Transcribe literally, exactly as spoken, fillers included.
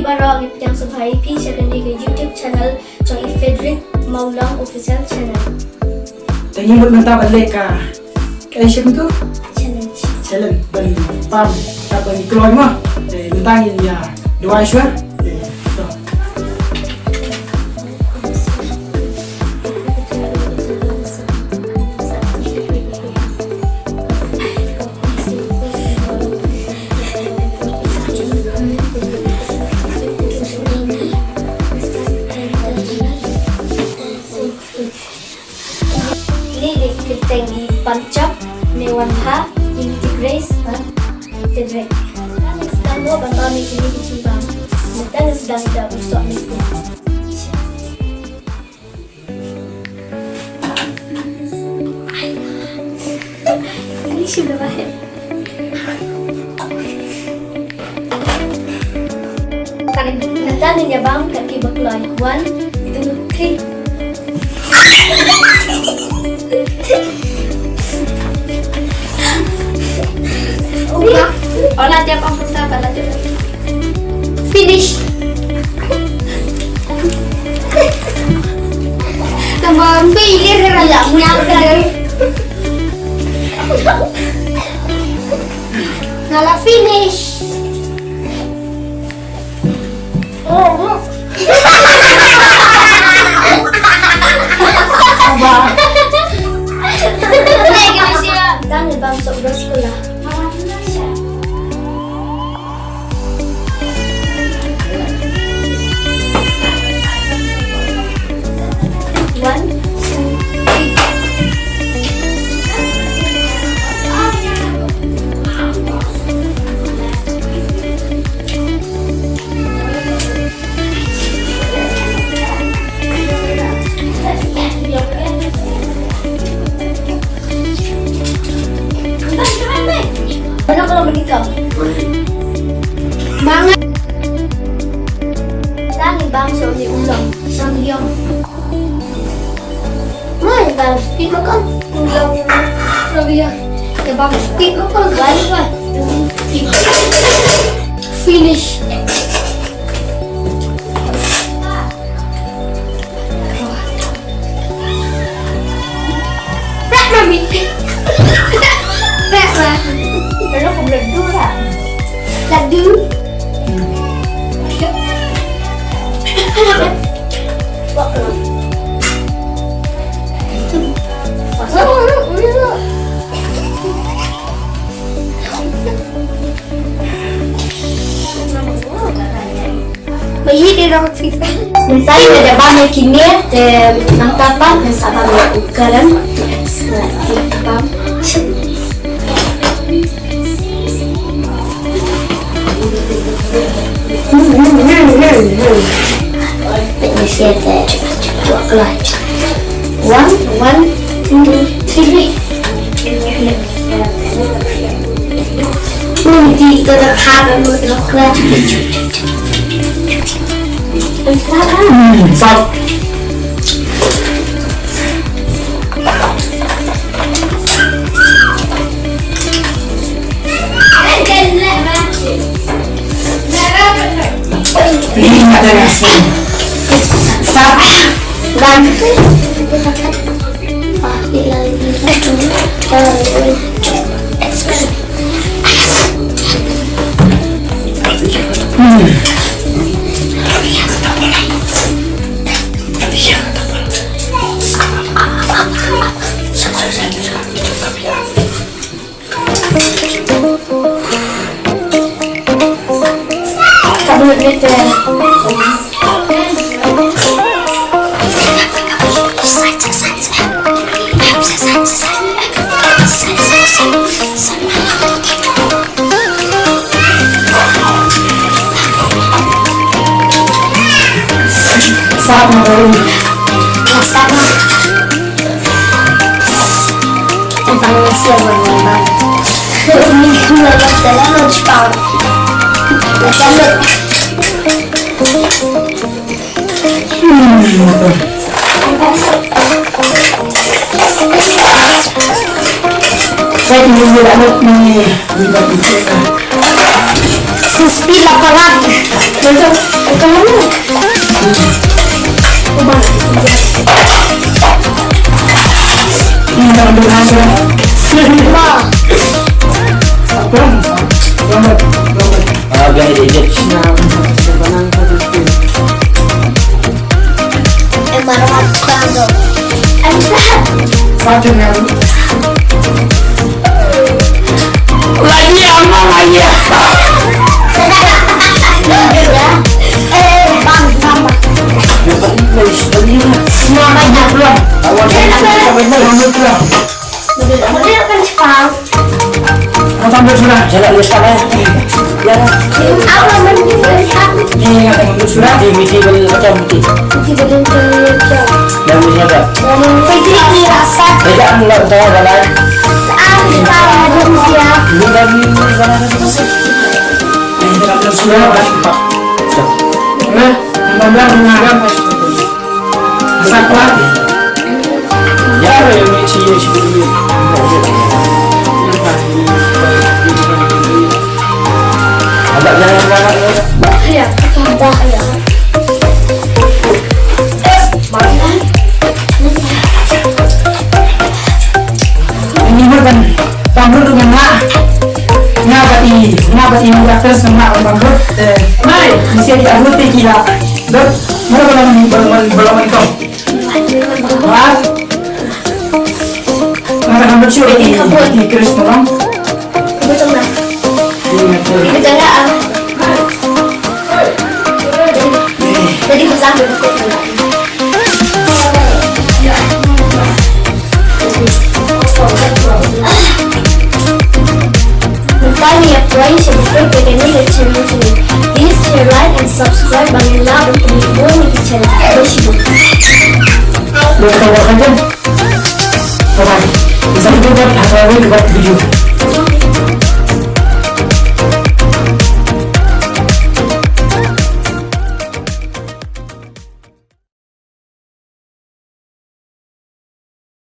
Baroh ngi pdiang sngewbha ïa phi sha kane ka YouTube channel jong i Frederick Mawlong Official Channel. Te ngi mut mynta ban leh ka, ka, ïa, shim tu? Challenge. Challenge ban pam, ka ban kloi mo. Te mynta ngin ïa duwai shuwa. Te to. Ni dei kyrteng i Pamjap, ne wan bha i Niti Grace, ha? Te drek. Tang sdang mo ban ba mi kini ki bang. Tang sdang da u sok ni. Ini sudah lahir. Kan, nata ni nya bang kat ki baklai. One, two, three. Ola tiap ang pun tak, ola tiap. Finish. Tambah failure lah, nyampe. Ngala finish. Tang bang sok dah sekolah. One, two, three. Mana kalau begitu? Banget. Tang bang sok ni ulang. Sang yong. Mai bang, speed makan. Ulang. Rabia. Ya bang, speed makan. Balik, bang. Finish. Prak, Mami. Prak, Ma. Terus aku beradu lah. Ladu. Ba ïeit ïa u Fifa. Mynta ïa da bam ïa kine te nangta pat ngan sa bam ïa u Karan. Sa ïa bam. Peit ïa te. One, one, two, three. Ui, di to da kha ba mut rok la. Hmm, sap. Sap. Lan. Sap na baru. Sap na. Tentang siapa yang bang? Ini gula dalam lunch bag. Macam tu. Saya dulu anak ni. Speed la palat. Ah, biar dia je. Lagi aman aja. Eh, bang, bang, bang. Semua anak pulang. Awak saya nak sampai mana? Pulang. Model akan Jepang. Ang tambah surat, jalan di sana. Ya. Apa menjadi surat? Ini yang tambah surat. Di miti beli macam miti. Miti beli macam. Dan miti apa? Dan miti rasa. Tidak, enggak tahu jalan. Ah, kita ada usia. Ini dari mana? Ini tambah surat. Nah, tambah surat. Ini bukan pamrut dengan mak. Ngapa i, ngapa i, ngapa terus sama pamrut? Eh, mai, bisa diarut kira. Dot, mana belum, belum, belum ikut. Wah. Nga kynduh shuh ïa i Chris, tolong. Ibu tengah. Ibu tengah, ah. Jadi, jadi besar betul. Finally, apply sa bukut ka kane ka channel jong ngi. Please share, like and subscribe ba ngin lah ban pynbor ïa ki channel. Khublei shibun. Bye bye. Sa kawei ka video.